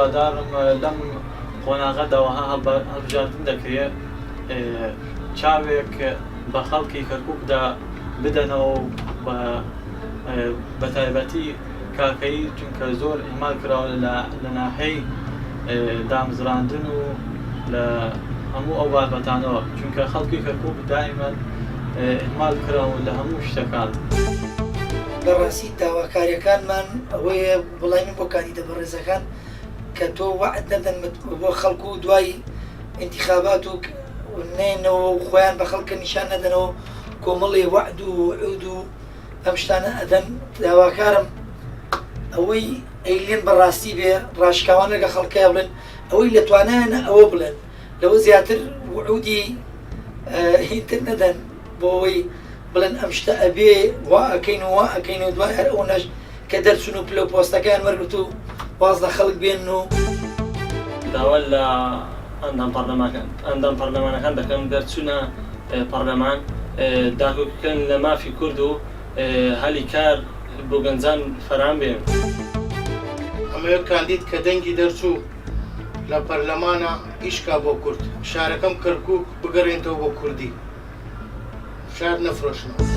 هیوادارم لەم قۆناغەدا وەها هەڵبژاردن دەکرێ چاوێک بە خەڵکی کەرکوکدا بدەنەوە و بە تایبەتی کاکەیی چونکە زۆر ئیهمال کراوە لە ناحەی دامزراندن و لە هەموو ئەو بابەتانەوە چونکە خەڵکی کەرکوک دائیمەن ئیهمال کراون لە هەموو شتەکان. بەڕاستی داواکاریەکانمان ئەوەیە وڵای من بۆ کاندیدە بەڕێزەکان کە تۆ وەعد نەدەن بۆ خەڵک و دوای ئینتیخابات و نێنەوە و خۆیان بە خەڵکە نیشان نەدەنەوە کۆمەڵێ وەعد و وعود و ئەم شتانە ئەدەن داواکارم ئەوەی ئەیلێن بەڕاستی بێ ڕاشکاوان لەگە خەڵکە بڵێن ئەوەی لە توانایانە ئەوە بڵێن لەوە زیاتر وعودی هینتر نەدەن بۆ ئەوەی بڵێن ئەم شتە ئەبێ وا ئەکەین و وا ئەکەین و دوای هەر ئەوەنەش کە دەرچون و پلە و پۆستەکەیان وەرگرت و واز لە خەڵک بێنن و. داوا لە ئەندام ئەندام پەرلەمانەکان دەکەم دەرچونە پەرلەمان داکۆکی بکەن لە مافی کورد و هەلی کار بۆ گەنجان فەراهەم بێنن. ئەمەوێ کاندید کە دەنگی دەرچوو لە پەرلەمانا ئیش کا بۆ کورد شارەکەم کەرکوک بگەرێنتەوە بۆ کوردی شار نەفرۆشنەوە.